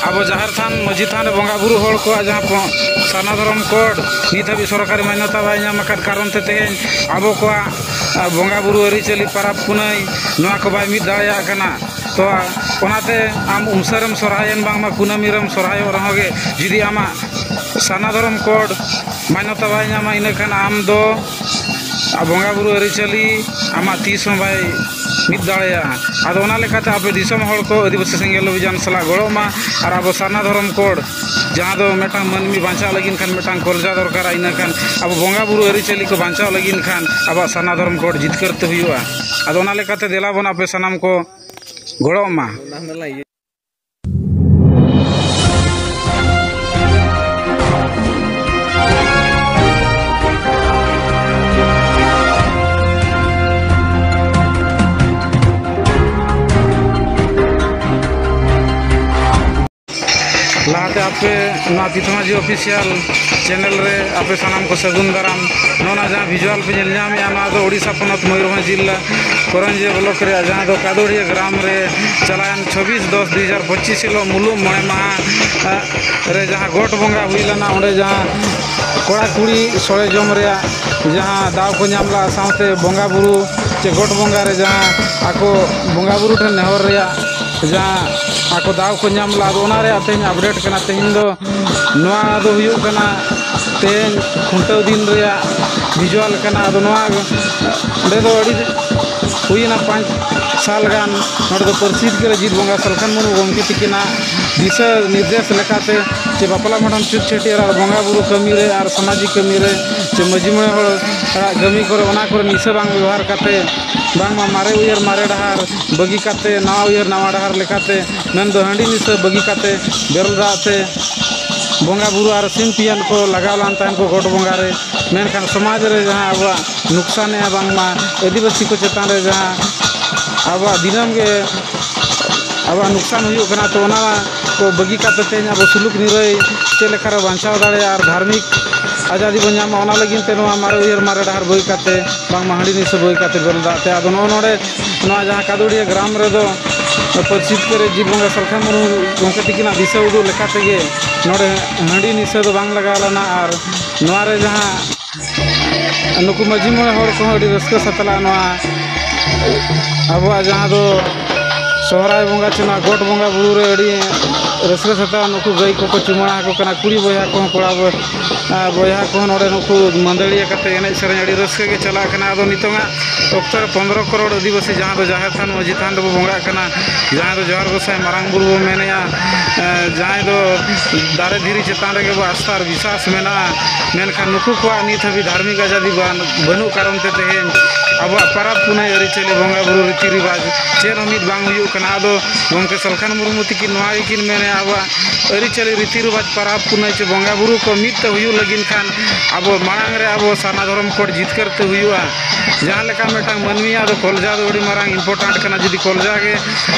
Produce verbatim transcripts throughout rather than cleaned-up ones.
ᱟᱵᱚ ᱡᱟᱦᱮᱨ ᱛᱷᱟᱱ, ᱢᱟᱹᱡᱷᱤ ᱛᱷᱟᱱ ᱨᱮ ᱵᱚᱸᱜᱟ ᱵᱩᱨᱩ ᱦᱚᱲ ᱠᱚᱣᱟᱜ ᱡᱟᱦᱟᱸ ᱯᱚ-, ᱥᱟᱨᱱᱟ ᱫᱷᱚᱨᱚᱢ ᱠᱳᱰ ᱱᱤᱛ ᱦᱟᱹᱵᱤᱡ ᱥᱚᱨᱠᱟᱨᱤ ᱢᱟᱱᱭᱚᱛᱟ ᱵᱟᱭ ᱧᱟᱢ ᱟᱠᱟᱫ ᱠᱟᱨᱚᱱ ᱛᱮ ᱛᱮᱦᱮᱧ ᱟᱵᱚ ᱠᱚᱣᱟᱜ, ᱟ, ᱵᱚᱸᱜᱟ ᱵᱩᱨᱩ ᱟᱹᱨᱤᱪᱟᱹᱞᱤ, ᱯᱟᱨᱟᱵᱽ ᱯᱩᱱᱟᱹᱭ, ᱱᱚᱣᱟ ᱠᱚ ᱵᱟᱭ ᱢᱤᱫ ᱫᱟᱲᱮᱭᱟᱜ ᱠᱟᱱᱟ᱾ ᱛᱚ, ᱚᱱᱟᱛᱮ ᱟᱢ ᱩᱢᱥᱟᱹ ᱨᱮᱢ ᱥᱚᱨᱦᱟᱭᱮᱱ, ᱵᱟᱝᱢᱟ ᱠᱩᱱᱟᱹᱢᱤ ᱨᱮᱢ ᱥᱚᱨᱦᱟᱭᱚᱜ ᱨᱮᱦᱚᱸ ᱜᱮ, ᱡᱩᱫᱤ ᱟᱢᱟᱜ ᱥᱟᱨᱱᱟ ᱫᱷᱚᱨᱚᱢ ᱠᱳᱰ ᱢᱟᱱᱭᱚᱛᱟ ᱵᱟᱭ ᱧᱟᱢᱟ, ᱤᱱᱟᱹᱠᱷᱟᱱ ᱟᱢ ᱫᱚ ᱟᱨ ᱵᱚᱸᱜᱟ ᱵᱩᱨᱩ ᱟᱹᱨᱤᱪᱟᱹᱞᱤ ᱟᱢᱟᱜ ᱛᱤᱥ ᱦᱚᱸ ᱵᱟᱭ ᱢᱤᱫ ᱫᱟᱲᱮᱭᱟᱜᱼᱟ᱾ ᱟᱫᱚ ᱚᱱᱟ ᱞᱮᱠᱟᱛᱮ ᱟᱯᱮ ᱫᱤᱥᱚᱢ ᱦᱚᱲ ᱠᱚ ᱟᱹᱫᱤᱵᱟᱹᱥᱤ ᱥᱮᱸᱜᱮᱞ ᱚᱵᱷᱤᱡᱟᱱ ᱥᱟᱞᱟᱜ ᱜᱚᱲᱚᱜ ᱢᱟ ᱟᱨ ᱟᱵᱚ ᱥᱟᱨᱱᱟ ᱫᱷᱚᱨᱚᱢ ᱠᱳᱰ, ᱡᱟᱦᱟᱸ ᱫᱚ ᱢᱤᱫᱴᱟᱝ ᱢᱟᱹᱱᱢᱤ ᱵᱟᱧᱪᱟᱜ ᱞᱟᱹᱜᱤᱫ ᱠᱷᱟᱱ ᱢᱤᱫᱴᱟᱝ ᱠᱚᱞᱡᱟ ᱫᱚᱨᱠᱟᱨᱟ, ᱤᱱᱟᱹ ᱠᱷᱟᱱ ᱟᱵᱚ ᱵᱚᱸᱜᱟ ᱵᱩᱨᱩ ᱟᱹᱨᱤᱪᱟᱹᱞᱤ ᱠᱚ ᱵᱟᱧᱪᱟᱣ ᱞᱟᱹᱜᱤᱫ ᱠᱷᱟᱱ ᱟᱵᱚᱣᱟᱜ ᱥᱟᱨᱱᱟ ᱫᱷᱚᱨᱚᱢ ᱠᱳᱰ ᱡᱤᱛᱠᱟᱹᱨ ᱛᱮ ᱦᱩᱭᱩᱜᱼᱟ᱾ ᱟᱫᱚ ᱚᱱᱟ ᱞᱮᱠᱟᱛᱮ ᱫᱮᱞᱟ ᱵᱚᱱ ᱟᱯᱮ ᱥᱟᱱᱟᱢ ᱠᱚ ᱜᱚᱲᱚᱜ ᱢᱟ᱾ ᱞᱟᱦᱟᱛᱮ ᱟᱯᱮ ᱱᱚᱣᱟ ᱯᱤᱛᱷᱚᱢᱟᱡᱷᱤ ᱚᱯᱷᱤᱥᱤᱭᱟᱞ ᱪᱮᱱᱮᱞ ᱨᱮ ᱟᱯᱮ ᱥᱟᱱᱟᱢ ᱠᱚ ᱥᱟᱹᱜᱩᱱ ᱫᱟᱨᱟᱢ᱾ ᱱᱚᱜᱼᱚ ᱱᱟ ᱡᱟᱦᱟᱸ ᱵᱷᱤᱡᱩᱣᱟᱞ ᱯᱮ ᱧᱮᱞ ᱧᱟᱢᱮᱫᱼᱟ, ᱱᱚᱣᱟ ᱫᱚ ᱳᱰᱤᱥᱟ ᱯᱚᱱᱚᱛ ᱢᱚᱭᱩᱨᱵᱷᱚᱸᱡᱽ ᱡᱤᱞᱟ ᱠᱚᱨᱚᱧᱡᱤᱭᱟᱹ ᱵᱞᱚᱠ ᱨᱮᱭᱟᱜ, ᱡᱟᱦᱟᱸ ᱫᱚ ᱠᱟᱫᱳᱲᱤᱭᱟᱹ ᱜᱨᱟᱢ ᱨᱮ ᱪᱟᱞᱟᱣᱮᱱ ᱪᱷᱚᱵᱵᱤᱥ ᱫᱚᱥ ᱫᱩ ᱦᱟᱡᱟᱨ ᱯᱚᱸᱪᱤᱥ ᱦᱤᱞᱳᱜ ᱢᱩᱞᱩᱜ ᱢᱚᱬᱮ ᱢᱟᱦᱟ, ᱟᱜ, ᱨᱮ ᱡᱟᱦᱟᱸ ᱜᱚᱴ ᱵᱚᱸᱜᱟ ᱦᱩᱭ ᱞᱮᱱᱟ, ᱚᱸᱰᱮ ᱡᱟᱦᱟᱸ ᱠᱚᱲᱟ ᱠᱩᱲᱤ ᱥᱚᱲᱮ ᱡᱚᱢ ᱨᱮᱭᱟᱜ ᱡᱟᱦᱟᱸ ᱫᱟᱣ ᱠᱚ ᱧᱟᱢ ᱞᱮᱫᱼᱟ, ᱥᱟᱶᱛᱮ ᱵᱚᱸᱜᱟ ᱵᱩᱨᱩ ᱪᱮ ᱜᱚᱴ ᱵᱚᱸᱜᱟ ᱨᱮ ᱡᱟᱦᱟᱸ ᱟᱠᱚ ᱵᱚᱸᱜᱟ ᱵᱩᱨᱩ ᱴᱷᱮᱱ ᱱᱮᱦᱚᱨ ᱨᱮᱭᱟᱜ ᱡᱟᱦᱟᱸ ᱟᱠᱚ ᱫᱟᱣ ᱠᱚ ᱧᱟᱢ ᱞᱮᱫᱼᱟ, ᱟᱫᱚ ᱚᱱᱟ ᱨᱮᱭᱟᱜ ᱛᱮᱦᱮᱧ ᱟᱯᱰᱮᱴ ᱠᱟᱱᱟ᱾ ᱛᱮᱦᱮᱧ ᱫᱚ ᱱᱚᱣᱟ ᱫᱚ ᱦᱩᱭᱩᱜ ᱠᱟᱱᱟ ᱛᱮᱦᱮᱧ ᱠᱷᱩᱱᱴᱟᱹᱣ ᱫᱤᱱ ᱨᱮᱭᱟᱜ ᱵᱷᱤᱡᱩᱣᱟᱞ ᱠᱟᱱᱟ᱾ ᱟᱫᱚ ᱱᱚᱣᱟ ᱚᱸᱰᱮ ᱫᱚ ᱟᱹᱰᱤ ᱦᱩᱭᱮᱱᱟ ᱯᱟᱸᱪ ᱥᱟᱞ ᱜᱟᱱ ᱱᱚᱰᱮ ᱫᱚ ᱯᱟᱹᱨᱥᱤ ᱡᱤᱛᱠᱟᱹᱨ ᱟᱡᱤᱛ ᱵᱚᱸᱜᱟ ᱥᱟᱞᱠᱷᱟᱱ ᱢᱩᱨᱢᱩ ᱜᱚᱢᱠᱮ ᱛᱤᱠᱤᱱᱟᱜ ᱫᱤᱥᱟᱹ ᱱᱤᱨᱫᱮᱥ ᱞᱮᱠᱟᱛᱮ ᱪᱮ ᱵᱟᱯᱞᱟ ᱵᱷᱟᱸᱰᱟᱱ ᱪᱷᱩᱛ ᱪᱷᱟᱹᱴᱭᱟᱹᱨ ᱟᱨ ᱵᱚᱸᱜᱟ ᱵᱩᱨᱩ ᱠᱟᱹᱢᱤ ᱨᱮ ᱟᱨ ᱥᱟᱢᱟᱡᱤᱠ ᱠᱟᱹᱢᱤ ᱨᱮ ᱪᱮ ᱢᱟᱹᱡᱷᱤ ᱢᱚᱬᱮ ᱦᱚᱲ ᱟᱜ ᱠᱟᱹᱢᱤ ᱠᱚᱨᱮ ᱚᱱᱟ ᱠᱚᱨᱮ ᱱᱤᱥᱟᱹ ᱵᱟᱝ ᱵᱮᱵᱚᱦᱟᱨ ᱠᱟᱛᱮ, ᱵᱟᱝᱢᱟ ᱢᱟᱨᱮ ᱩᱭᱦᱟᱹᱨ ᱢᱟᱨᱮ ᱰᱟᱦᱟᱨ ᱵᱟᱹᱜᱤ ᱠᱟᱛᱮ ᱱᱟᱣᱟ ᱩᱭᱦᱟᱹᱨ ᱱᱟᱣᱟ ᱰᱟᱦᱟᱨ ᱞᱮᱠᱟᱛᱮ, ᱢᱮᱱᱫᱚ ᱦᱟᱺᱰᱤ ᱱᱤᱥᱟᱹ ᱵᱟᱹᱜᱤ ᱠᱟᱛᱮ ᱵᱮᱨᱮᱞ ᱫᱟᱜ ᱛᱮ ᱵᱚᱸᱜᱟ ᱵᱩᱨᱩ ᱟᱨ ᱥᱤᱢ ᱯᱤᱭᱟᱱ ᱠᱚ ᱞᱟᱜᱟᱣ ᱞᱮᱱ ᱛᱟᱦᱮᱸᱫ ᱠᱚ ᱜᱚᱴ ᱵᱚᱸᱜᱟ ᱨᱮ᱾ ᱢᱮᱱᱠᱷᱟᱱ ᱥᱚᱢᱟᱡᱽ ᱨᱮ ᱡᱟᱦᱟᱸ ᱟᱵᱚᱣᱟᱜ ᱱᱩᱠᱥᱟᱱᱮᱜᱼᱟ, ᱵᱟᱝᱢᱟ ᱟᱹᱫᱤᱵᱟᱹᱥᱤ ᱠᱚ ᱪᱮᱛᱟᱱ ᱨᱮ ᱡᱟᱦᱟᱸ ᱟᱵᱚᱣᱟᱜ ᱫᱤᱱᱟᱹᱢ ᱜᱮ ᱟᱵᱚᱣᱟᱜ ᱱᱩᱠᱥᱟᱱ ᱦᱩᱭᱩᱜ ᱠᱟᱱᱟ, ᱛᱚ ᱚᱱᱟ ᱠᱚ ᱵᱟᱹᱜᱤ ᱠᱟᱛᱮ ᱛᱮᱦᱮᱧ ᱟᱵᱚ ᱥᱩᱞᱩᱠ ᱱᱤᱨᱟᱹᱭ ᱪᱮᱫ ᱞᱮᱠᱟᱨᱮ ᱵᱟᱧᱪᱟᱣ ᱫᱟᱲᱮᱭᱟᱜᱼᱟ ᱟᱨ ᱫᱷᱟᱨᱢᱤᱠ ᱟᱡᱟᱫᱤ ᱵᱚᱱ ᱧᱟᱢᱟ, ᱚᱱᱟ ᱞᱟᱹᱜᱤᱫ ᱛᱮ ᱱᱚᱣᱟ ᱢᱟᱨᱮ ᱩᱭᱦᱟᱹᱨ ᱢᱟᱨᱮ ᱰᱟᱦᱟᱨ ᱵᱟᱹᱜᱤ ᱠᱟᱛᱮ, ᱵᱟᱝᱢᱟ ᱦᱟᱺᱰᱤ ᱱᱤᱥᱟᱹ ᱵᱟᱹᱜᱤ ᱠᱟᱛᱮ ᱵᱮᱨᱮᱞ ᱫᱟᱜ ᱛᱮ᱾ ᱟᱫᱚ ᱱᱚᱜᱼᱚ ᱱᱚᱰᱮ ᱱᱚᱣᱟ ᱡᱟᱦᱟᱸ ᱠᱟᱫᱩᱲᱤᱭᱟᱹ ᱜᱨᱟᱢ ᱨᱮᱫᱚ ᱯᱟᱹᱨᱥᱤ ᱡᱤᱛᱠᱟᱹᱨ ᱡᱤᱛ ᱵᱚᱸᱜᱟ ᱥᱟᱞᱠᱷᱟᱱ ᱢᱩᱨᱢᱩ ᱜᱚᱢᱠᱮ ᱛᱤᱠᱤᱱᱟᱜ ᱫᱤᱥᱟᱹ ᱩᱫᱩᱜ ᱞᱮᱠᱟ ᱛᱮᱜᱮ ᱱᱚᱰᱮ ᱦᱟᱺᱰᱤ ᱱᱤᱥᱟᱹ ᱫᱚ ᱵᱟᱝ ᱞᱟᱜᱟᱣ ᱞᱮᱱᱟ᱾ ᱟᱨ ᱱᱚᱣᱟ ᱨᱮ ᱡᱟᱦᱟᱸ ᱱᱩᱠᱩ ᱢᱟᱹᱡᱷᱤ ᱢᱚᱬᱮ ᱦᱚᱲ ᱠᱚᱦᱚᱸ ᱟᱹᱰᱤ ᱨᱟᱹᱥᱠᱟᱹ ᱥᱟᱛᱞᱟᱜ ᱱᱚᱣᱟ ᱟᱵᱚᱣᱟᱜ ᱡᱟᱦᱟᱸ ᱫᱚ ᱥᱚᱦᱨᱟᱭ ᱵᱚᱸᱜᱟ ᱪᱮ ᱱᱚᱣᱟ ᱜᱚᱴ ᱵᱚᱸᱜᱟ ᱵᱩᱨᱩ ᱨᱮ ᱟᱹᱰᱤ ᱨᱟᱹᱥᱠᱟᱹ ᱥᱟᱛᱞᱟᱜ ᱱᱩᱠᱩ ᱜᱟᱹᱭ ᱠᱚᱠᱚ ᱪᱩᱢᱟᱹᱲᱟ ᱟᱠᱚ ᱠᱟᱱᱟ᱾ ᱠᱩᱲᱤ ᱵᱚᱭᱦᱟ ᱠᱚᱦᱚᱸ, ᱠᱚᱲᱟ ᱵᱚ-, ᱟᱨ ᱵᱚᱭᱦᱟ ᱠᱚᱦᱚᱸ ᱱᱚᱰᱮ ᱱᱩᱠᱩ ᱢᱟᱹᱫᱟᱹᱲᱤᱭᱟᱹ ᱠᱟᱛᱮ ᱮᱱᱮᱡ ᱥᱮᱨᱮᱧ ᱟᱹᱰᱤ ᱨᱟᱹᱥᱠᱟᱹ ᱜᱮ ᱪᱟᱞᱟᱜ ᱠᱟᱱᱟ᱾ ᱟᱫᱚ ᱱᱤᱛᱚᱝᱟᱜ ᱚᱠᱛᱚ ᱨᱮ ᱯᱚᱱᱫᱽᱨᱚ ᱠᱨᱳᱲ ᱟᱹᱫᱤᱵᱟᱹᱥᱤ ᱡᱟᱦᱟᱸ ᱫᱚ ᱡᱟᱦᱮᱨ ᱛᱷᱟᱱ ᱢᱟᱹᱡᱷᱤ ᱛᱷᱟᱱ ᱨᱮᱵᱚ ᱵᱚᱸᱜᱟᱜ ᱠᱟᱱᱟ, ᱡᱟᱦᱟᱸ ᱫᱚ ᱡᱚᱦᱟᱨ ᱜᱚᱸᱥᱟᱭ ᱢᱟᱨᱟᱝ ᱵᱩᱨᱩ ᱵᱚ ᱢᱮᱱᱮᱜᱼᱟ, ᱮ, ᱡᱟᱦᱟᱸᱭ ᱫᱚ ᱫᱟᱨᱮ ᱫᱷᱤᱨᱤ ᱪᱮᱛᱟᱱ ᱨᱮᱜᱮ ᱵᱚ ᱟᱥᱛᱷᱟ ᱟᱨ ᱵᱤᱥᱣᱟᱥ ᱢᱮᱱᱟᱜᱼᱟ, ᱢᱮᱱᱠᱷᱟᱱ ᱱᱩᱠᱩ ᱠᱚᱣᱟᱜ ᱱᱤᱛ ᱦᱟᱹᱵᱤᱡ ᱫᱷᱟᱨᱢᱤᱠ ᱟᱡᱟᱫᱤ ᱵᱟᱱ-, ᱵᱟᱹᱱᱩᱜ ᱠᱟᱨᱚᱱ ᱛᱮ ᱛᱮᱦᱮᱧ ᱟᱵᱚᱣᱟᱜ ᱯᱟᱨᱟᱵᱽ ᱯᱩᱱᱟᱹᱭ ᱟᱹᱨᱤᱪᱟᱹᱞᱤ ᱵᱚᱸᱜᱟ ᱵᱩᱨᱩ ᱨᱤᱛᱤ ᱨᱤᱵᱟᱡᱽ ᱪᱮᱫ ᱦᱚᱸ ᱢᱤᱫ ᱵᱟᱝ ᱦᱩᱭᱩᱜ ᱠᱟᱱᱟ᱾ ᱟᱫᱚ ᱜᱚᱢᱠᱮ ᱥᱟᱞᱠᱷᱟᱱ ᱢᱩᱨᱢᱩ ᱛᱤᱠᱤᱱ ᱱᱚᱣᱟ ᱜᱮᱠᱤᱱ ᱢᱮᱱᱮᱜᱼᱟ, ᱟᱵᱚᱣᱟᱜ ᱟᱹᱨᱤᱪᱟᱹᱞᱤ ᱨᱤᱛᱤ ᱨᱤᱵᱟᱡᱽ ᱯᱟᱨᱟᱵᱽ ᱯᱩᱱᱟᱹᱭ ᱪᱮ ᱵᱚᱸᱜᱟ ᱵᱩᱨᱩ ᱠᱚ ᱢᱤᱫ ᱛᱮ ᱦᱩᱭᱩᱜ ᱞᱟᱹᱜᱤᱫ ᱠᱷᱟᱱ ᱟᱵᱚ ᱢᱟᱲᱟᱝ ᱨᱮ ᱟᱵᱚ ᱥᱟᱨᱱᱟ ᱫᱷᱚᱨᱚᱢ ᱠᱳᱰ ᱡᱤᱛᱠᱟᱹᱨ ᱛᱮ ᱦᱩᱭᱩᱜᱼᱟ᱾ ᱡᱟᱦᱟᱸ ᱞᱮᱠᱟ ᱢᱤᱫᱴᱟᱝ ᱢᱟᱹᱱᱢᱤᱭᱟᱜ ᱫᱚ ᱠᱚᱞᱡᱟ ᱫᱚ ᱟᱹᱰᱤ ᱢᱟᱨᱟᱝ important ᱠᱟᱱᱟ, ᱡᱩᱫᱤ ᱠᱚᱞᱡᱟ ᱜᱮ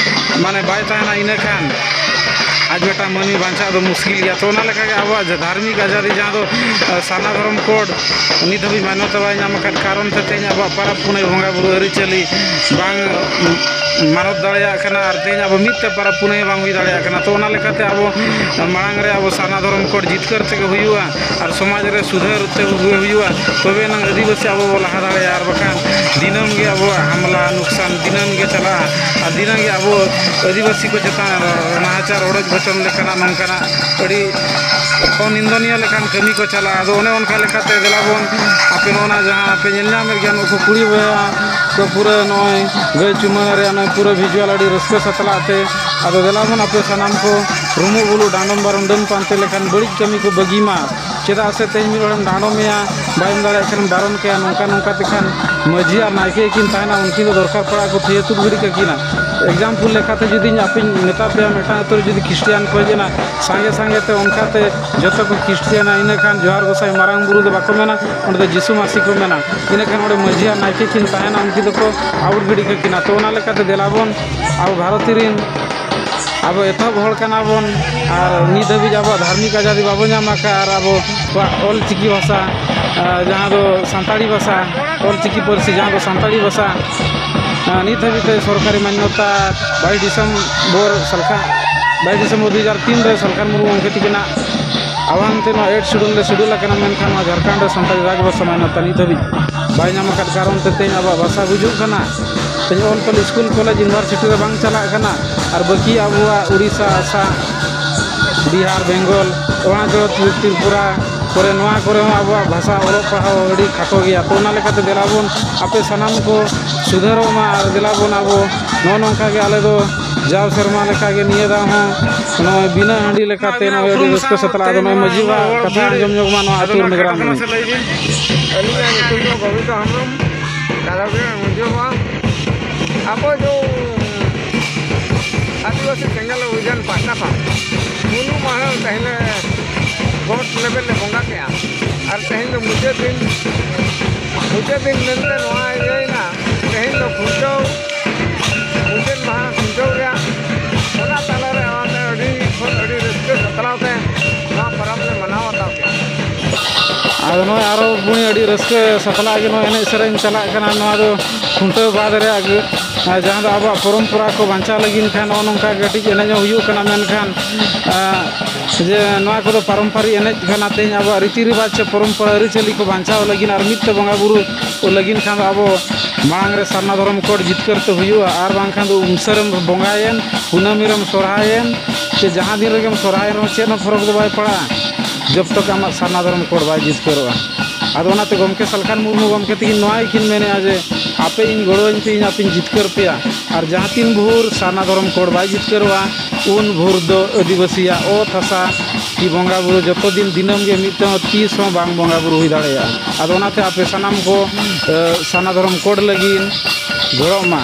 ᱢᱟᱱᱮ ᱵᱟᱭ ᱛᱟᱦᱮᱱᱟ, ᱤᱱᱟᱹ ᱠᱷᱟᱱ ᱟᱡ ᱢᱤᱫᱴᱟᱝ ᱢᱟᱹᱱᱢᱤ ᱵᱟᱧᱪᱟᱜ ᱫᱚ ᱢᱩᱥᱠᱤᱞ ᱜᱮᱭᱟ᱾ ᱛᱚ ᱚᱱᱟ ᱞᱮᱠᱟᱜᱮ ᱟᱵᱚᱣᱟᱜ ᱡᱟ-, ᱫᱷᱟᱨᱢᱤᱠ ᱟᱡᱟᱫᱤ ᱡᱟᱦᱟᱸ ᱫᱚ, ᱟ, ᱥᱟᱨᱱᱟ ᱫᱷᱚᱨᱚᱢ ᱠᱳᱰ ᱱᱤᱛ ᱦᱟᱹᱵᱤᱡ ᱢᱟᱱᱱᱚᱛᱟ ᱵᱟᱭ ᱧᱟᱢ ᱟᱠᱟᱫ ᱠᱟᱨᱚᱱ ᱛᱮ ᱛᱮᱦᱮᱧ ᱟᱵᱚᱣᱟᱜ ᱯᱟᱨᱟᱵᱽ ᱯᱩᱱᱟᱹᱭ ᱵᱚᱸᱜᱟ ᱵᱩᱨᱩ ᱟᱹᱨᱤᱪᱟᱹᱞᱤ ᱵᱟᱝ ᱢᱟᱱᱚᱛ ᱫᱟᱲᱮᱭᱟᱜ ᱠᱟᱱᱟ ᱟᱨ ᱛᱮᱦᱮᱧ ᱟᱵᱚ ᱢᱤᱫ ᱛᱮ ᱯᱟᱨᱟᱵᱽ ᱯᱩᱱᱟᱹᱭ ᱵᱟᱝ ᱦᱩᱭ ᱫᱟᱲᱮᱭᱟᱜ ᱠᱟᱱᱟ᱾ ᱛᱚ ᱚᱱᱟ ᱞᱮᱠᱟᱛᱮ ᱟᱵᱚ ᱢᱟᱲᱟᱝ ᱨᱮ ᱟᱵᱚ ᱥᱟᱨᱱᱟ ᱫᱷᱚᱨᱚᱢ ᱠᱳᱰ ᱡᱤᱛᱠᱟᱹᱨ ᱛᱮᱜᱮ ᱦᱩᱭᱩᱜᱼᱟ ᱟᱨ ᱥᱚᱢᱟᱡᱽ ᱨᱮ ᱥᱩᱫᱷᱟᱹᱨ ᱛᱮ ᱦᱩᱭᱩᱜᱼᱟ, ᱛᱚᱵᱮ ᱮᱱᱟᱝ ᱟᱹᱫᱤᱵᱟᱹᱥᱤ ᱟᱵᱚ ᱵᱚ ᱞᱟᱦᱟ ᱫᱟᱲᱮᱭᱟᱜᱼᱟ᱾ ᱟᱨ ᱵᱟᱠᱷᱟᱱ ᱫᱤᱱᱟᱹᱢ ᱜᱮ ᱟᱵᱚᱣᱟᱜ ᱦᱟᱢᱞᱟ ᱱᱩᱠᱥᱟᱱ ᱫᱤᱱᱟᱹᱢ ᱜᱮ ᱪᱟᱞᱟᱜᱼᱟ ᱟᱨ ᱫᱤᱱᱟᱹᱢ ᱜᱮ ᱟᱵᱚ ᱟᱹᱫᱤᱵᱟᱹᱥᱤ ᱠᱚ ᱪᱮᱛᱟᱱ ᱱᱟᱦᱟᱪᱟᱨ ᱨᱚᱰᱚᱡ ᱠᱚᱪᱞᱚᱱ ᱞᱮᱠᱟᱱᱟᱜ ᱱᱚᱝᱠᱟᱱᱟᱜ ᱟᱹᱰᱤ ᱚᱱᱤᱱᱫᱚᱱᱤᱭᱚ ᱞᱮᱠᱟᱱ ᱠᱟᱹᱢᱤ ᱠᱚ ᱪᱟᱞᱟᱜᱼᱟ᱾ ᱟᱫᱚ ᱚᱱᱮ ᱚᱱᱠᱟ ᱞᱮᱠᱟᱛᱮ ᱫᱮᱞᱟ ᱵᱚᱱ ᱟᱯᱮ ᱱᱚᱜᱼᱚ ᱱᱟ ᱡᱟᱦᱟᱸ ᱯᱮ ᱧᱮᱞ ᱧᱟᱢᱮᱫ ᱜᱮᱭᱟ, ᱱᱩᱠᱩ ᱠᱩᱲᱤ ᱵᱚᱭᱦᱟ ᱠᱚ ᱯᱩᱨᱟᱹ ᱱᱚᱜᱼᱚᱭ ᱜᱟᱹᱭ ᱪᱩᱢᱟᱹᱲᱟ ᱨᱮᱭᱟᱜ ᱱᱚᱜᱼᱚᱭ ᱯᱩᱨᱟᱹ visual ᱟᱹᱰᱤ ᱨᱟᱹᱥᱠᱟᱹ ᱥᱟᱛᱞᱟᱜ ᱛᱮ, ᱟᱫᱚ ᱫᱮᱞᱟ ᱵᱚᱱ ᱟᱯᱮ ᱥᱟᱱᱟᱢ ᱠᱚ ᱨᱩᱢᱩᱜ ᱵᱩᱞᱩᱜ ᱰᱟᱸᱰᱚᱢ ᱵᱟᱨᱚᱱ ᱰᱟᱹᱱ ᱯᱟᱱᱛᱮ ᱞᱮᱠᱟᱱ ᱵᱟᱹᱲᱤᱡ ᱠᱟᱹᱢᱤ ᱠᱚ ᱵᱟᱹᱜᱤ ᱢᱟ᱾ ᱪᱮᱫᱟᱜ ᱥᱮ ᱛᱮᱦᱮᱧ ᱢᱤᱫ ᱦᱚᱲᱮᱢ ᱰᱟᱸᱰᱚᱢᱮᱭᱟ, ᱵᱟᱭ ᱮᱢ ᱫᱟᱲᱮᱭᱟᱜ ᱠᱷᱟᱱᱮᱢ ᱵᱟᱨᱚᱱ ᱠᱟᱭᱟ, ᱱᱚᱝᱠᱟ ᱱᱚᱝᱠᱟ ᱛᱮᱠᱷᱟᱱ ᱢᱟᱹᱡᱷᱤ ᱟᱨ ᱱᱟᱭᱠᱮ ᱠᱤᱱ ᱛᱟᱦᱮᱱᱟ, ᱩᱱᱠᱤᱱ ᱫᱚ ᱫᱚᱨᱠᱟᱨ ᱯᱟᱲᱟᱜ ᱠᱚ ᱛᱷᱤᱭᱟᱹ ᱛᱩᱫ ᱜᱤᱰᱤ ᱠᱟᱹᱠᱤᱱᱟ᱾ Example ᱞᱮᱠᱟᱛᱮ ᱡᱩᱫᱤᱧ ᱟᱯᱮᱧ ᱢᱮᱛᱟ ᱯᱮᱭᱟ, ᱢᱤᱫᱴᱟᱝ ᱟᱹᱛᱩ ᱨᱮ ᱡᱩᱫᱤ ᱠᱷᱨᱤᱥᱴᱤᱭᱟᱱ ᱠᱚ ᱦᱮᱡ ᱮᱱᱟ, ᱥᱟᱸᱜᱮ ᱥᱟᱸᱜᱮ ᱛᱮ ᱚᱱᱠᱟᱛᱮ ᱡᱚᱛᱚ ᱠᱚ ᱠᱷᱨᱤᱥᱴᱤᱭᱟᱱᱟ, ᱤᱱᱟᱹ ᱠᱷᱟᱱ ᱡᱚᱦᱟᱨ ᱜᱚᱸᱥᱟᱭ ᱢᱟᱨᱟᱝ ᱵᱩᱨᱩ ᱫᱚ ᱵᱟᱠᱚ ᱢᱮᱱᱟ, ᱚᱸᱰᱮ ᱫᱚ ᱡᱤᱥᱩ ᱢᱟᱹᱥᱤ ᱠᱚ ᱢᱮᱱᱟ᱾ ᱤᱱᱟᱹ ᱠᱷᱟᱱ ᱚᱸᱰᱮ ᱢᱟᱹᱡᱷᱤ ᱟᱨ ᱱᱟᱭᱠᱮ ᱠᱤᱱ ᱛᱟᱦᱮᱱᱟ, ᱩᱱᱠᱤᱱ ᱫᱚᱠᱚ ᱟᱹᱣᱩᱴ ᱜᱤᱰᱤ ᱠᱟᱹᱠᱤᱱᱟ᱾ ᱛᱚ ᱚᱱᱟ ᱞᱮᱠᱟᱛᱮ ᱫᱮᱞᱟ ᱵᱚᱱ ᱟᱵᱚ ᱵᱷᱟᱨᱚᱛᱤ ᱨᱤᱱ ᱟᱵᱚ ᱮᱛᱚᱦᱚᱵ ᱦᱚᱲ ᱠᱟᱱᱟ ᱵᱚᱱ, ᱟᱨ ᱱᱤᱛ ᱫᱷᱟᱹᱵᱤᱡ ᱟᱵᱚᱣᱟᱜ ᱫᱷᱟᱨᱢᱤᱠ ᱟᱡᱟᱫᱤ ᱵᱟᱵᱚ ᱧᱟᱢ ᱟᱠᱟᱫᱼᱟ, ᱟᱨ ᱟᱵᱚᱣᱟᱜ ᱚᱞ ᱪᱤᱠᱤ ᱵᱷᱟᱥᱟ, ᱟᱨ ᱡᱟᱦᱟᱸ ᱫᱚ ᱥᱟᱱᱛᱟᱲᱤ ᱵᱷᱟᱥᱟ, ᱚᱞ ᱪᱤᱠᱤ ᱯᱟᱹᱨᱥᱤ ᱡᱟᱦᱟᱸ ᱫᱚ ᱥᱟᱱᱛᱟᱲᱤ ᱵᱷᱟᱥᱟ, ᱱᱤᱛ ᱦᱟᱹᱵᱤᱡ ᱛᱮ ᱥᱚᱨᱠᱟᱨᱤ ᱢᱟᱱᱱᱚᱛᱟ ᱵᱟᱭᱤᱥ ᱰᱤᱥᱮᱢᱵᱚᱨ ᱥᱟᱞᱠᱷᱟ ᱵᱟᱭᱤᱥ ᱰᱤᱥᱮᱢᱵᱚᱨ ᱫᱩ ᱦᱟᱡᱟᱨ ᱛᱤᱱ ᱨᱮ ᱥᱟᱞᱠᱷᱟᱱ ᱢᱩᱨᱢᱩ ᱜᱚᱢᱠᱮ ᱛᱤᱠᱤᱱᱟᱜ ᱟᱦᱣᱟᱱ ᱛᱮ ᱱᱚᱣᱟ ᱮᱭᱤᱴ ᱥᱤᱰᱩᱞ ᱨᱮ ᱥᱤᱰᱩᱞ ᱟᱠᱟᱱᱟ, ᱢᱮᱱᱠᱷᱟᱱ ᱱᱚᱣᱟ ᱡᱷᱟᱲᱠᱷᱚᱸᱰ ᱨᱮ ᱥᱟᱱᱛᱟᱲᱤ ᱨᱟᱡᱽ ᱵᱷᱟᱥᱟ ᱢᱟᱱᱱᱚᱛᱟ ᱱᱤᱛ ᱦᱟᱹᱵᱤᱡ ᱵᱟᱭ ᱧᱟᱢ ᱟᱠᱟᱫ ᱠᱟᱨᱚᱱ ᱛᱮ ᱛᱮᱦᱮᱧ ᱟᱵᱚᱣᱟᱜ ᱵᱷᱟᱥᱟ ᱜᱩᱡᱩᱜ ᱠᱟᱱᱟ᱾ ᱛᱮᱦᱮᱧ ᱚᱞ ᱯᱟᱹᱨᱥᱤ ᱥᱠᱩᱞ, ᱠᱚᱞᱮᱡᱽ, ᱤᱭᱩᱱᱤᱵᱷᱟᱨᱥᱤᱴᱤ ᱨᱮ ᱵᱟᱝ ᱪᱟᱞᱟᱜ ᱠᱟᱱᱟ᱾ ᱟᱨ ᱵᱟᱹᱠᱤ ᱟᱵᱚᱣᱟᱜ ᱩᱲᱤᱥᱥᱟ, ᱟᱥᱟᱢ, ᱵᱤᱦᱟᱨ, ᱵᱮᱝᱜᱚᱞ, ᱚᱨᱩᱱᱟᱪᱚᱞ, ᱛᱨᱤ-, ᱛᱨᱤᱯᱩᱨᱟ ᱠᱚᱨᱮ, ᱱᱚᱣᱟ ᱠᱚᱨᱮ ᱦᱚᱸ ᱟᱵᱚᱣᱟᱜ ᱵᱷᱟᱥᱟ ᱚᱞᱚᱜ ᱯᱟᱲᱦᱟᱣ ᱟᱹᱰᱤ ᱠᱷᱟᱴᱚ ᱜᱮᱭᱟ᱾ ᱛᱚ ᱚᱱᱟ ᱞᱮᱠᱟᱛᱮ ᱫᱮᱞᱟ ᱵᱚᱱ ᱟᱯᱮ ᱥᱟᱱᱟᱢ ᱠᱚ ᱥᱩᱫᱷᱟᱹᱨᱚᱜ ᱢᱟ ᱟᱨ ᱫᱮᱞᱟ ᱵᱚᱱ ᱟᱵᱚ ᱱᱚᱜᱼᱚ ᱱᱚᱝᱠᱟ ᱜᱮ ᱟᱞᱮ ᱫᱚ ᱡᱟᱣ ᱥᱮᱨᱢᱟ ᱞᱮᱠᱟ ᱜᱮ ᱱᱤᱭᱟᱹ ᱫᱟᱣ ᱦᱚᱸ ᱱᱚᱜᱼᱚᱭ ᱵᱤᱱᱟᱹ ᱦᱟᱺᱰᱤ ᱞᱮᱠᱟᱛᱮ ᱱᱚᱜᱼᱚᱭ ᱟᱹᱰᱤ ᱨᱟᱹᱥᱠᱟᱹ ᱥᱟᱛᱞᱟᱜ᱾ ᱟᱫᱚ ᱱᱚᱜᱼᱚᱭ ᱢᱟᱹᱡᱷᱤ ᱵᱟᱵᱟ ᱠᱟᱛᱷᱟ ᱟᱸᱡᱚᱢ ᱧᱚᱜ ᱢᱟ ᱱᱚᱣᱟ ᱟᱹᱛᱩ ᱨᱮᱱ ᱜᱨᱟᱢ ᱨᱮᱱ᱾ ᱟᱹᱞᱤᱧᱟᱜ ᱧᱩᱛᱩᱢ ᱫᱚ ᱜᱳᱵᱤᱱᱫᱚ ᱦᱮᱢᱵᱨᱚᱢ, ᱠᱟᱫᱟᱵᱤᱨ ᱢᱟᱹᱡᱷᱤ ᱵᱟᱵᱟ᱾ ᱟᱵᱚ ᱡᱚ ᱟᱹᱫᱤᱵᱟᱹᱥᱤ ᱥᱮᱸᱜᱮᱞ ᱚᱵᱷᱤᱡᱟᱱ ᱯᱟᱦᱴᱟ ᱠᱷᱚᱱ ᱯᱩᱱᱩ ᱢᱟᱦᱟ ᱛᱮᱦᱮᱧ ᱞᱮ ᱜᱚᱴ ᱞᱮᱵᱮᱞ ᱞᱮ ᱵᱚᱸᱜᱟ ᱠᱮᱜᱼᱟ᱾ ᱟᱨ ᱛᱮᱦᱮᱧ ᱫᱚ ᱢᱩᱪᱟᱹᱫ ᱫᱤᱱ, ᱢᱩᱪᱟᱹᱫ ᱫᱤᱱ ᱢᱮᱱᱛᱮ ᱱᱚᱣᱟ ᱤᱭᱟᱹᱭᱮᱱᱟ᱾ ᱛᱮᱦᱮᱧ ᱫᱚ ᱠᱷᱩᱱᱴᱟᱹᱣ, ᱢᱩᱪᱟᱹᱫ ᱢᱟᱦᱟ ᱠᱷᱩᱱᱴᱟᱹᱣ ᱨᱮᱭᱟᱜ, ᱚᱱᱟ ᱛᱟᱞᱟᱨᱮ ᱚᱱᱟᱛᱮ ᱟᱹᱰᱤ ᱠᱷᱚᱱ ᱟᱹᱰᱤ ᱨᱟᱹᱥᱠᱟᱹ ᱥᱟᱯᱲᱟᱣ ᱛᱮ ᱱᱚᱣᱟ ᱯᱚᱨᱚᱵᱽ ᱞᱮ ᱢᱟᱱᱟᱣ ᱵᱟᱛᱟᱣ ᱠᱮᱜᱼᱟ᱾ ᱟᱫᱚ ᱱᱚᱜᱼᱚᱭ ᱟᱨᱚ ᱵᱩᱱᱤ ᱟᱹᱰᱤ ᱨᱟᱹᱥᱠᱟᱹ ᱥᱟᱛᱞᱟᱜ ᱜᱮ ᱱᱚᱣᱟ ᱮᱱᱮᱡ ᱥᱮᱨᱮᱧ ᱪᱟᱞᱟᱜ ᱠᱟᱱᱟ᱾ ᱱᱚᱣᱟ ᱫᱚ ᱠᱷᱩᱱᱴᱟᱹᱣ ᱵᱟᱫᱽ ᱨᱮ ᱟᱜ-, ᱟᱨ ᱡᱟᱦᱟᱸ ᱫᱚ ᱟᱵᱚᱣᱟᱜ ᱯᱚᱨᱚᱢᱯᱚᱨᱟ ᱠᱚ ᱵᱟᱧᱪᱟᱣ ᱞᱟᱹᱜᱤᱫ ᱠᱷᱟᱱ ᱱᱚᱜᱼᱚ ᱱᱚᱝᱠᱟ ᱠᱟᱹᱴᱤᱡ ᱮᱱᱮᱡ ᱦᱚᱸ ᱦᱩᱭᱩᱜ ᱠᱟᱱᱟ᱾ ᱢᱮᱱᱠᱷᱟᱱ, ᱟᱸ, ᱡᱮ ᱱᱚᱣᱟ ᱠᱚᱫᱚ ᱯᱟᱨᱚᱢᱯᱟᱨᱤᱠ ᱮᱱᱮᱡ ᱠᱟᱱᱟ, ᱛᱮᱦᱮᱧ ᱟᱵᱚᱣᱟᱜ ᱨᱤᱛᱤ ᱨᱮᱣᱟᱡᱽ ᱥᱮ ᱯᱚᱨᱚᱢᱯᱚᱨᱟ ᱟᱹᱨᱤᱪᱟᱹᱞᱤ ᱠᱚ ᱵᱟᱧᱪᱟᱣ ᱞᱟᱹᱜᱤᱫ ᱟᱨ ᱢᱤᱫ ᱛᱮ ᱵᱚᱸᱜᱟ ᱵᱩᱨᱩ ᱠᱚ ᱞᱟᱹᱜᱤᱫ ᱠᱷᱟᱱ ᱫᱚ ᱟᱵᱚ ᱢᱟᱲᱟᱝ ᱨᱮ ᱥᱟᱨᱱᱟ ᱫᱷᱚᱨᱚᱢ ᱠᱳᱰ ᱡᱤᱛᱠᱟᱹᱨ ᱛᱮ ᱦᱩᱭᱩᱜᱼᱟ, ᱟᱨ ᱵᱟᱝᱠᱷᱟᱱ ᱫᱚ ᱩᱢᱥᱟᱹᱨᱮᱢ ᱵᱚᱸᱜᱟᱭᱮᱱ, ᱠᱩᱱᱟᱹᱢᱤ ᱨᱮᱢ ᱥᱚᱨᱦᱟᱭᱮᱱ, ᱥᱮ ᱡᱟᱦᱟᱸ ᱫᱤᱱ ᱨᱮᱜᱮᱢ ᱥᱚᱨᱦᱟᱭ ᱨᱮᱦᱚᱸ ᱪᱮᱫ ᱦᱚᱸ ᱯᱷᱚᱨᱚᱠ ᱫᱚ ᱵᱟᱭ ᱯᱟᱲᱟᱜᱼᱟ, ᱡᱚᱵ ᱛᱚᱠ ᱟᱢᱟᱜ ᱥᱟᱨᱱᱟ ᱫᱷᱚᱨᱚᱢ ᱠᱳᱰ ᱵᱟᱭ ᱡᱤᱛᱠᱟᱹᱨᱚᱜᱼᱟ᱾ ᱟᱫᱚ ᱚᱱᱟᱛᱮ ᱜᱚᱢᱠᱮ ᱥᱟᱞᱠᱷᱟᱱ ᱢᱩᱨᱢᱩ ᱜᱚᱢᱠᱮ ᱛᱟᱹᱠᱤᱱ ᱱᱚᱣᱟ ᱜᱮᱠᱤᱱ ᱢᱮᱱᱮᱫᱼᱟ ᱡᱮ ᱟᱯᱮ ᱤᱧ ᱜᱚᱲᱚᱣᱟᱹᱧ ᱯᱮ, ᱤᱧ ᱟᱯᱮᱧ ᱡᱤᱛᱠᱟᱹᱨ ᱯᱮᱭᱟ᱾ ᱟᱨ ᱡᱟᱦᱟᱸ ᱛᱤᱱ ᱵᱷᱳᱨ ᱥᱟᱨᱱᱟ ᱫᱷᱚᱨᱚᱢ ᱠᱳᱰ ᱵᱟᱭ ᱡᱤᱛᱠᱟᱹᱨᱚᱜᱼᱟ, ᱩᱱ ᱵᱷᱳᱨ ᱫᱚ ᱟᱹᱫᱤᱵᱟᱹᱥᱤᱭᱟᱜ ᱚᱛ ᱦᱟᱥᱟ ᱠᱤ ᱵᱚᱸᱜᱟ ᱵᱩᱨᱩ ᱡᱚᱛᱚ ᱫᱤᱱ ᱫᱤᱱᱟᱹᱢ ᱜᱮ ᱢᱤᱫ ᱛᱮᱦᱚᱸ ᱛᱤᱥ ᱦᱚᱸ ᱵᱟᱝ ᱵᱚᱸᱜᱟ ᱵᱩᱨᱩ ᱦᱩᱭ ᱫᱟᱲᱮᱭᱟᱜᱼᱟ᱾ ᱟᱫᱚ ᱚᱱᱟᱛᱮ ᱟᱯᱮ ᱥᱟᱱᱟᱢ ᱠᱚ, ᱮ, ᱥᱟᱨᱱᱟ ᱫᱷᱚᱨᱚᱢ ᱠᱳᱰ ᱞᱟᱹᱜᱤᱫ ᱜᱚᱲᱚᱜ ᱢᱟ᱾